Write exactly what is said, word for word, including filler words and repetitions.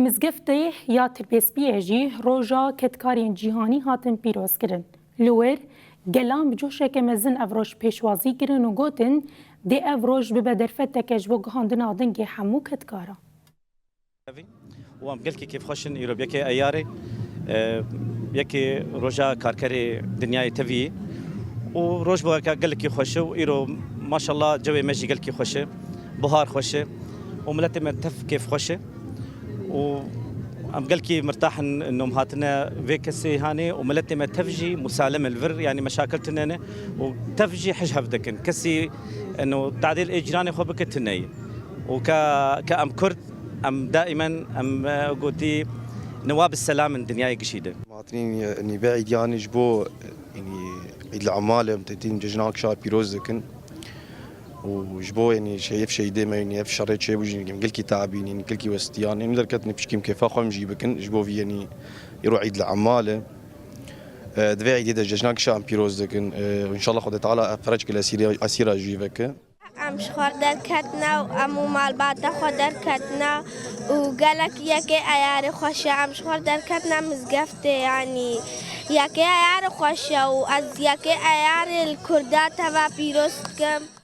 Mizgeftê ya Tirbêspiyê jî roja kedkarên cîhanî hatin pîrozkirin. Li wir, gelan bi coşeke mezin ev roj pêşwazî kirin û gotin, dê ev roj bibe derfeteke ji bo gihandina dengê hemû kedkaran. Û em gelkî kêfxweş in îro bi yekê Eyarê, e, yekê roja karkerê dinyayê tevî û roj bi weka gelekî xweş e û îro maşallah cewê me jî gelkî xweş e, buhar xweş e û miletê me tev kêfxweş e û em gelkî mirtah in nom hatine vê kesê hanê û miletê me tev jî musalem e li vir, yanî meşakil tune ne û tev jî hij hev dikin. Kesî eno tadêl ê cîranê xwe bike tune ye. û ke, ke em Kurd, em daimen em, e, gotî niwa bi selam in dinyayê gişî de. Hatinî, e, nîvê îdyanê ji bo, e, yanî Îd li Emal em têtîn cejna kişa pîroz dikin. Û ji bo, yanî, şeyf şehîdê me, yanî, ev şerê çêbû jî, yanî, gelkî tabîn, yanî, gelkî westiyan, yanî, derketin pişkîm kêfa xwe em jî bikin, ji bo vî, yanî, îro Îd li Emal e. E, di vê îdê de cejna kişa em pîroz dikin. E, înşallah Xwedê Teala ev ferec kil esîra, esîra jî veke. Em ji xwe derketine û em û malbata xwe derketine û gelek yekê Eyarê xweş e. Em ji xwe derketine mizgeftê, yanî yekê Eyarê xweş e û ez yekê Eyarê li Kurda teva pîroz dikim.